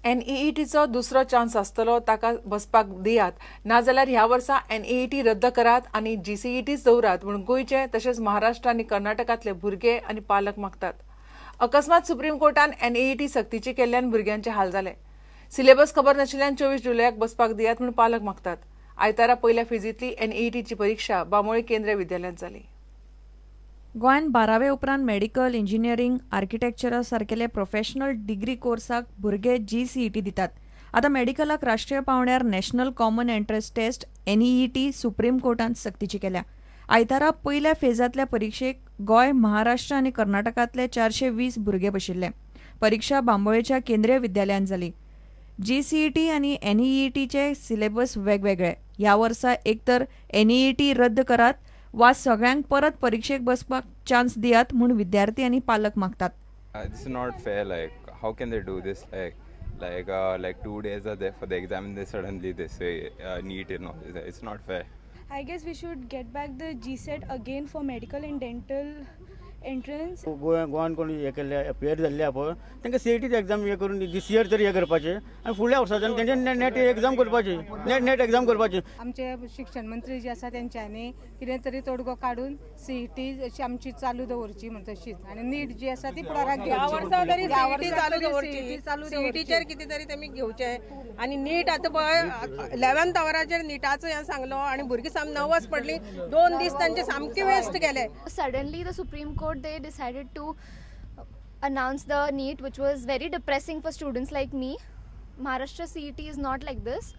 एनईईटीचो दुसरो चान्स आसतलो ताका बसपाक दियात, नाजाल्यार ह्या वर्सा एनईईटी रद्द करात आनी जीसीईटीच दवरात म्हूण गोंयचे तशेंच महाराष्ट्र आनी कर्नाटकांतले भुरगे आनी पालक मागतात. अकस्मात सुप्रीम कोर्टान एनईईटी सक्तीची केल्ल्यान भुरग्यांचे हाल जाले. सिलेबस खबर नाशिल्ल्यान 24 जुलयाक बसपाक दियात म्हूण पालक मागतात. आयतारा पयल्या फेजींतली एनईईटीची परीक्षा बांबोळे केंद्रीय विद्यालयांत जाली. गोंयांत 12वे उपरांत मेडिकल, इंजिनियरींग, आर्किटेक्चरा सारकेले प्रोफेशनल डिग्री कोर्साक भुरगे जीसीईटी दितात. आतां मेडिकलाक राष्ट्रीय पांवड्यार national common entrance test NEET supreme कोर्टान सक्तीची केल्या. आयतारा पयल्या फेजांतल्या परिक्षेक गोंय, महाराष्ट्र आनी कर्नाटकांतले 420 भुरगे बशिल्ले. परिक्षा बांबोळेच्या केंद्रीय विद्यालयांत जाली. जीसीईटी आनी एनईईटीचे सिलेबस वेगवेगळे. ह्या वर्सा एक तर एनईईटी रद्द करात वा सगळ्यांक परत परीक्षेक बसपाक चान्स दियात म्हूण विद्यार्थी आनी पालक मागतात. This is not fair. Like, how can they do this? Like 2 days are there for the exam and they suddenly they say NEET and all this. It's not fair. I guess we should get back the GSET again for medical and dental entrance. गोवान कोण हें केल्ले appear जाल्ले आहा पळय तांकां सीईटीची exam हें करून दीस इयर तरी हें करपाचें आनी फुडल्या वर्साच्यान तेंचे नेट एग्जाम करपाची, नेट एग्जाम करपाची. आमचे शिक्षण मंत्री जे आसा तेंच्यांनी कितें तरी तोडगो काडून सीईटी अशी आमची चालू दवरची म्हण तशीच आनी नीट जी आसा ती फुडाराक घेवची. ह्या वर्सा तरी सीईटी चालू दवरची, सीईटीचेर कितें तरी तेमी घेवचें आनी नीट आतां पळय 11th आवराचेर निटाचो हें सांगलो आनी भुरगीं साम नर्वस पडली. 2 दीस तांचे सामके वेस्ट गेले. Suddenly the Supreme Court, they decided to announce the NEET, which was very depressing for students like me. Maharashtra CET is not like this.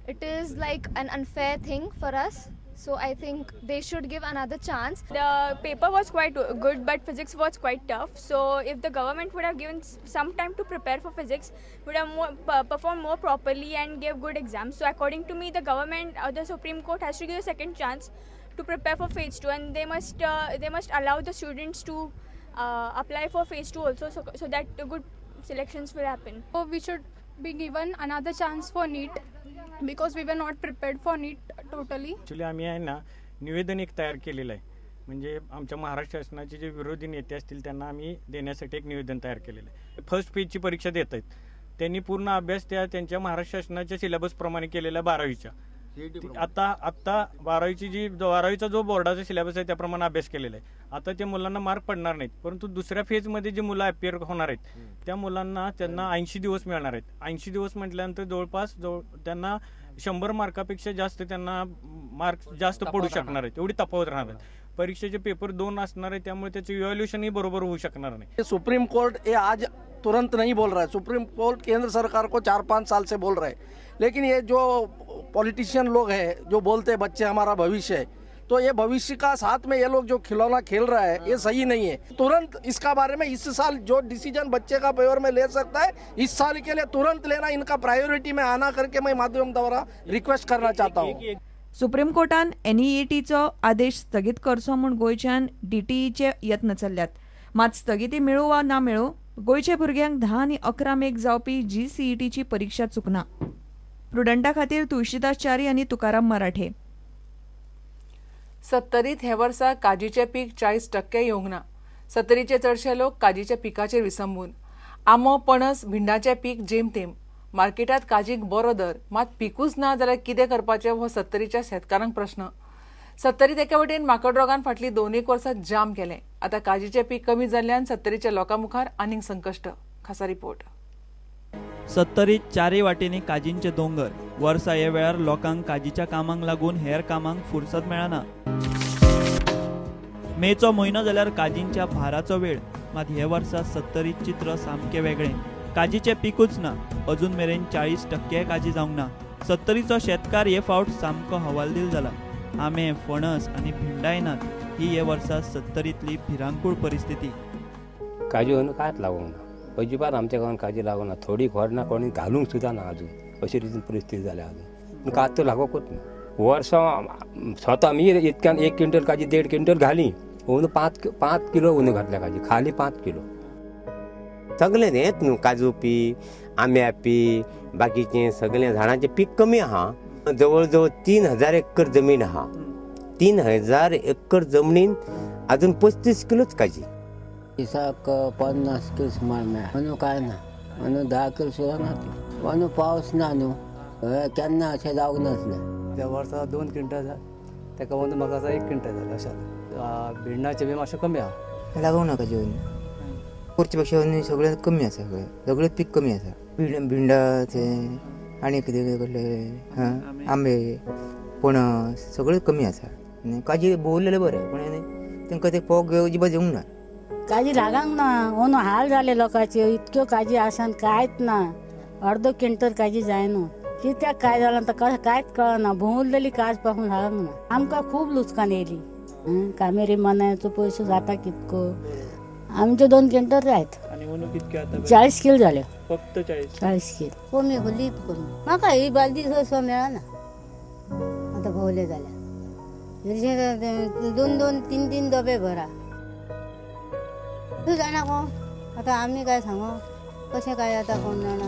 It is like an unfair thing for us. So I think they should give another chance. The paper was quite good, but physics was quite tough. So if the government would have given some time to prepare for physics, would have more, performed more properly and gave good exams. So according to me, the government or the Supreme Court has to give a second chance to prepare for phase 2, and they must allow the students to apply for phase 2 also, so that the good selections will happen. So we should be given another chance for NEET because we were not prepared for NEET totally. Actually आम्ही आहे ना निवेदन एक तयार केलेलं आहे, म्हणजे आमच्या महाराष्ट्र शासनाचे जे विरोधी नेते असतील त्यांना आम्ही देण्यासाठी एक निवेदन तयार केलेलं आहे. फर्स्ट फेजची परीक्षा देत आहेत त्यांनी पूर्ण अभ्यास त्या त्यांच्या महाराष्ट्र शासनाच्या सिलेबसप्रमाणे केलेला 12वीच्या. आता आता 12वीची जी 12वीचा जो बोर्डाचा सिलेबस आहे त्याप्रमाणे अभ्यास केलेला आहे. आता ते मुलांना मार्क पडणार नाहीत, परंतु दुसऱ्या फेजमध्ये जे मुलं अपियर होणार आहेत त्या मुलांना त्यांना 80 दिवस मिळणार आहेत. 80 दिवस म्हटल्यानंतर जवळपास त्यांना 100 मार्कापेक्षा जास्त त्यांना मार्क जास्त पडू शकणार आहेत, एवढी तफावत राहणार आहेत. परीक्षेचे पेपर 2 असणार आहे, त्यामुळे त्याचे इव्हॅल्युएशनही बरोबर होऊ शकणार नाही. सुप्रीम कोर्ट ये आज तुरंत नहीं बोल रहा है. सुप्रीम कोर्ट केंद्र सरकार को 4-5 साल से बोल रहा है, लेकिन ये जो पॉलिटिशियन लोग हैं जो बोलते हैं बच्चे हमारा भविष्य है, तो ये भविष्य का साथ में ये लोग जो खिलौना खेल रहा है ये सही नहीं है. तुरंत इसका बारे में इस साल जो डिसीजन बच्चे का फेवर में ले सकता है इस साल के लिए तुरंत लेना, इनका प्रायोरिटी में आना करके मैं माध्यम द्वारा रिक्वेस्ट करना चाहता हूँ. सुप्रीम कोर्टान एनईईटीचो आदेश स्थगीत करचो म्हूण गोंयच्यान डीटीईचे यत्न चल्ल्यात. मात स्थगिती मेळूं वा ना मेळूं, गोंयच्या भुरग्यांक 10 आनी 11 मेक जावपी जीसीईटीची परीक्षा चुकना. प्रुडंटा खातीर तुळशीदास च्यारी आनी तुकाराम मराठे. सत्तरीत हे वर्सा काजीचें पीक 40% येवंक ना. सत्तरीचे चडशे लोक काजीच्या पिकाचेर विसंबून. आंबो, पणस, भिंडाचें पीक जेमतेम. मार्केटांत काजीक बरो दर, मात पिकूच ना जाल्यार कितें करपाचें हो सत्तरीच्या शेतकारांक प्रश्न. सत्तरीत एके वटेन माकड रोगान फाटलीं 2-1 वर्सां जाम केलें. आतां काजीचें पीक कमी जाल्ल्यान सत्तरीच्या लोकां मुखार आनीक संकश्ट. खासा रिपोर्ट. सत्तरीत चारय वाटेंनी काजींचे दोंगर. वर्सा हे वेळार लोकांक काजीच्या कामांक लागून हेर कामांक फुरसत मेळना. मेचो म्हयनो जाल्यार काजींच्या भाराचो वेळ. मात हे वर्सा सत्तरीत चित्र सामकें वेगळें. काजीचें पिकूच ना. अजून मेरेन 40% काजी जावंक ना. सत्तरीचो शेतकार हे फावट सामको हवालदिल जाला. आंबे, फणस आनी भिंडाय नात. ही हे वर्सा सत्तरींतली भिरांकूळ परिस्थिती. काजू अंदू कांयच लागूंक ना, अजिबात आमच्या गांवांत काजी लागूंक ना. थोडी खबर ना, कोणी घालूंक सुद्दां ना अजून, अशी रितीन परिस्थिती जाल्या अजून. पूण काज तर लागोकूच ना. वर्सां स्वता आमी इतक्यान 1 क्विंटल काजी 1.5 क्विंटल घाली, अंदू 5 किलो अंदू घातल्या काजी, खाली 5 किलो. सगळें हेंच न्हू, काजू पीक, आंब्या पीक, बाकीचें सगळें झाडांचें पीक कमी आहा. जवळ जवळ 3000 एकर जमीन आहा. 3000 एकर जमनीन अजून 35 किलोच काजी. दिसाक 50 किल सुमार मेळ्ळा. अंदू कांय ना, अंदू 10 किल सुद्दां ना. अंदू पावस ना न्हू, केन्ना अशें जावंक नासलें. त्या वर्सा 2 क्विंटल ताका अंदू म्हाका 1 क्विंटल जालें अशें जालें. भिंडाचें बी मातशें कमी आहा. लागूंक ना काजी अंदू, पोरचे पेक्षा अंदू सगळें कमी आसा, सगळें सगळें पीक कमी आसा. भिंडा तें आनी कितें कसलें आंबे पणस सगळें कमी आसा. काजी भोंवलेलें बरें, पूण तांकां ते फोग अजिबात येवंक ना. काजी लागांक ना, अंदू हाल जाले लोकांचे. इतक्यो काजी आसान कांयच ना, अर्दो क्विंटल काजी जायना. कित्याक काय जालां तर कांयच कळना. भोंवलेली काज पासून लागूंक ना. आमकां खूब लुकसाण येयली. कामेरी मनाचो पयसो जाता कितको. आमचे 2 क्विंटल जायत. 40 कील जाले, फक्त 40 कील. कमी लीप कमी म्हाका ही बालदी सो मेळना. आतां भोंवले जाल्यार 2 2 3 3 डबे भरा. तूं जाणा कोण आतां आमी काय सांगू कशें काय जाता कोण जाणा.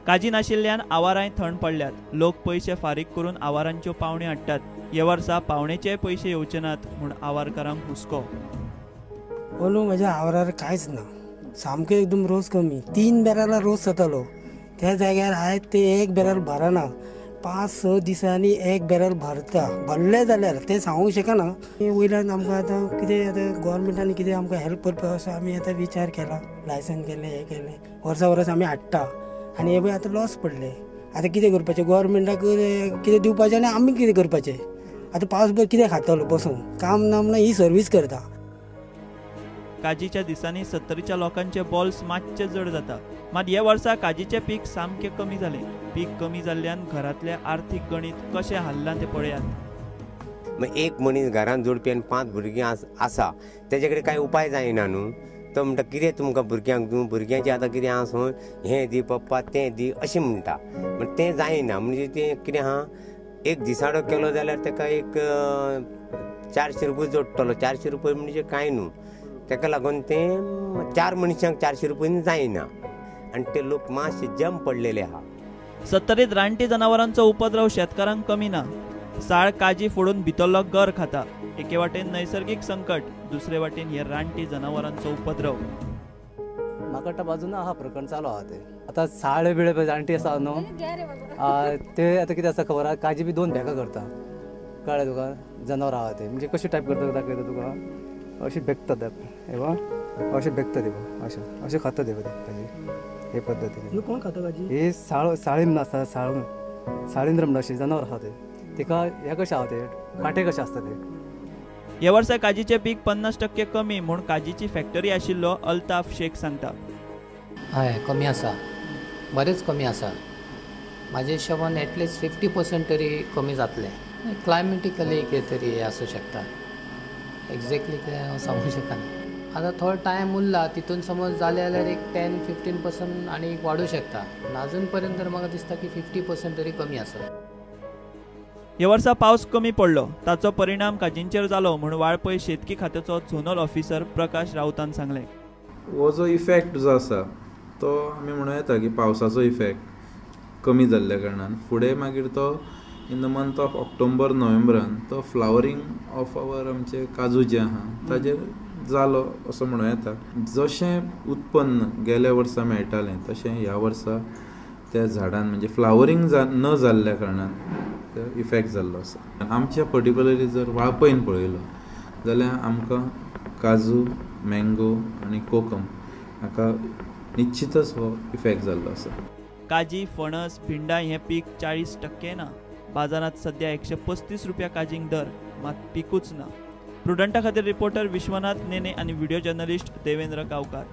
काजी नाशिल्ल्यान आवारांय थंड पडल्यात. लोक पयशे फारीक करून आवारांच्यो पावण्यो हाडटात. हे वर्सा पावणेचे पयशे येवचे नात म्हूण आवारकारांक हुस्को. अंदू म्हज्या आवारार कांयच ना, सामकें एकदम रोस कमी. 3 बॅरलां रोस जातालो त्या जाग्यार आयज ते 1 बॅरल भरना. 5-6 दिसांनी 1 बॅरल भरता, भरले जाल्यार तें सांगूंक शकना. वयल्यान आमकां आतां कितें आतां गोवोरमेंटान कितें आमकां हेल्प करपाक असो आमी आतां विचार केला. लायसन केलें, हें केलें, वर्सा वर्स आमी हाडटा आनी हे पळय आतां लॉस पडले. आतां कितें करपाचें, गोवोरमेंटाक कितें दिवपाचें आनी आमी कितें करपाचें. आतां पावसभर कितें खातलो बसून, काम ना म्हणून ही सर्वीस करता. काजीच्या दिसांनी 70च्या लोकांचे बॉल्स मातशे जड जाता. मात हे वर्सा काजीचें पीक सामकें कमी जालें. पीक कमी जाल्ल्यान घरांतलें आर्थीक गणीत कशें हाल्लां तें पळयात. एक मनीस घरांत जोडपी आनी 5 भुरगीं आसा, तेजे कडेन कांय उपाय जायना न्हू. तो म्हणटा कितें तुमकां भुरग्यांक दिवं, भुरग्यांचें आतां कितें आसा हें दी पप्पा तें दी अशें म्हणटा. पूण तें जायना. म्हणजे तें कितें आहा, एक दिसाडो केलो जाल्यार ताका एक 400 रुपया जोडटलो. 400 रुपया म्हणजे कांय न्हू. ताका लागून तें 4 मनशांक 400 रुपयान जायना आनी ते लोक मातशे जम पडलेले आहा. 70 रानटी जनावरांचो उपद्रव शेतकारांक कमी ना. साळ काजी फोडून भितरलो गर खाता. एके वाटेन नैसर्गिक संकट, दुसरे वाटेन हे रानटी जनावरांचो उपद्रव. म्हाका बाजून आहा प्रकरण चालू आहा ते. आतां साळ बिळे पळय जाणटी आसा न्हू, ते आतां कितें आसा खबर आहा, काजी बी 2 बॅगां करता. कळ्ळें तुका, जनावरां आहा ते म्हणजे कशें टायप करता दाखयता तुका. अशें बेगता हे अशें बेगता ते अशें अशें खाता ते काजी हे पद्दतीन. कोण खाता काजी? हे साळ साळी म्हणून आसता, साळ साळिंद्र म्हणून अशें जनावर आसा ते. तिका हे कशें आहा ते कांटे कशे आसता ते. हे वर्सा काजीचें पीक 50% कमी म्हूण काजीची फॅक्टरी आशिल्लो अल्ताफ शेख सांगता. हय, कमी आसा, बरेंच कमी आसा. म्हाज्या हिशोबान एटलिस्ट 50% तरी कमी जातलें. क्लायमेटिकली कितें तरी हें आसूं शकता, एक्झॅक्टली कितें हांव सांगूंक शकना. आतां थोडो टायम उरला, तितून समज जालें जाल्यार एक 10-15% आनी वाडूं शकता. पूण आजून पर्यंत तर म्हाका दिसता की 50% तरी कमी आसा. हे वर्सा पावस कमी पडलो, ताचो परिणाम काजींचेर जालो म्हूण वाळपय शेतकी खात्याचो झोनल ऑफिसर प्रकाश राऊतान सांगलें. हो जो इफेक्ट जो आसा तो आमी म्हणूं येता की पावसाचो इफेक्ट कमी जाल्ल्या कारणान फुडें मागीर तो in the month of October नोव्हेंबरान तो फ्लावरींग ऑफ our आमचे काजू जे आहा ताजेर जालो असो म्हणूं येता. जशें उत्पन्न गेल्या वर्सा मेळटालें तशें ह्या वर्सा त्या झाडान म्हणजे फ्लावरींग न जाल्ल्या कारणान इफेक्ट जाल्लो आसा. आमच्या पर्टिक्युलरली जर वाळपयन पळयलो जाल्यार आमकां काजू, मँगो आनी कोकम हाका निश्चितच हो इफेक्ट जाल्लो आसा. काजी, फणस, भिंडां हें पीक 40% ना. बाजारांत सध्या 135 रुपया काजींक दर, मात पिकूच ना. प्रुडंटा खातीर रिपोर्टर विश्वनाथ नेने आनी व्हिडिओ जर्नलिस्ट देवेंद्र गांवकार.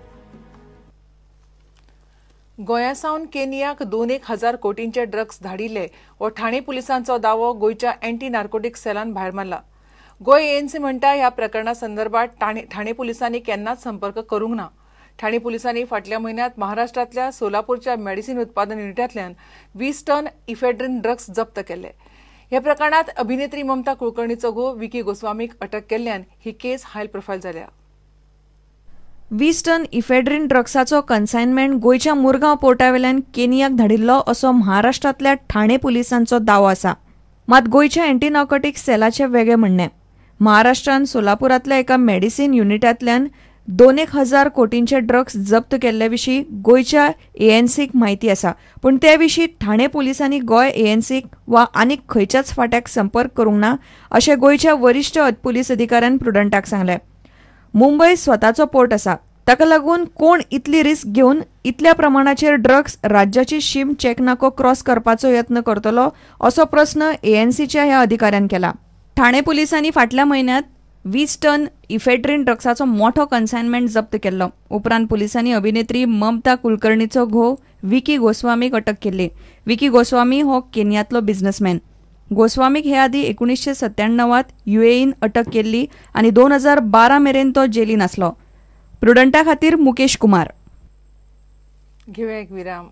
गोंया सावन केनियाक 2-1 हजार कोटींचे ड्रग्स धाडिल्ले हो ठाणे पुलिसांचो दावो गोंयच्या अँटी नार्कोटिक सेलान भायर मारला. गोंय एएनसी म्हणटा ह्या प्रकरणा संदर्भात ठाणे पुलिसांनी केन्नाच संपर्क करूंक ना. ठाणे पुलिसांनी फाटल्या म्हयन्यांत महाराष्ट्रांतल्या सोलापूरच्या मेडिसिन उत्पादन युनिटांतल्यान 20 टन इफेड्रिन ड्रग्स जप्त केले. ह्या प्रकरणात अभिनेत्री ममता कुलकर्णीचो घोव विकी गोस्वामीक अटक केल्ल्यान ही केस हाय प्रोफायल जाल्या. 20 टन इफेड्रिन ड्रग्साचो कन्सायनमेंट गोंयच्या मुरगांव पोर्टावेल्यान केनियाक धाडिल्लो असो महाराष्ट्रांतल्या ठाणे पुलिसांचो दावो आसा. मात गोंयच्या अँटी नार्कोटिक सेलाचें वेगळें म्हणणें. महाराष्ट्रान सोलापुरांतल्या एका मेडिसीन युनिटांतल्यान 2,000 कोटींचे ड्रग्स जप्त केल्ले विशीं गोंयच्या एएनसीक म्हायती आसा, पूण ते विशीं ठाणे पुलिसांनी गोंय एएनसीक वा आनीक खंयच्याच फांट्याक संपर्क करूंक ना अशें गोंयच्या वरिश्ठ पुलीस अधिकाऱ्यान प्रुडंटाक सांगलें. मुंबय स्वताचो पोर्ट आसा, ताका लागून कोण इतली रिस्क घेवन इतल्या प्रमाणाचेर ड्रग्स राज्याची शीम चेक नाको क्रॉस करपाचो यत्न करतलो असो प्रस्न एएनसीच्या ह्या अधिकाऱ्यान केला. ठाणे पुलिसांनी फाटल्या म्हयन्यांत 20 टन इफेड्रीन ड्रग्साचो मोठो कन्सायनमेंट जप्त केल्लो. उपरांत पुलिसांनी अभिनेत्री ममता कुलकर्णीचो घोव विकी गोस्वामीक अटक केल्ली. विकी गोस्वामी हो केनियांतलो बिझनेसमॅन. गोस्वामीक हे आदीं 1997 युएईन अटक केल्ली आनी 2012 मेरेन तो जेलीन आसलो. प्रुडंटा खातीर मुकेश कुमार. घेवया एक विराम.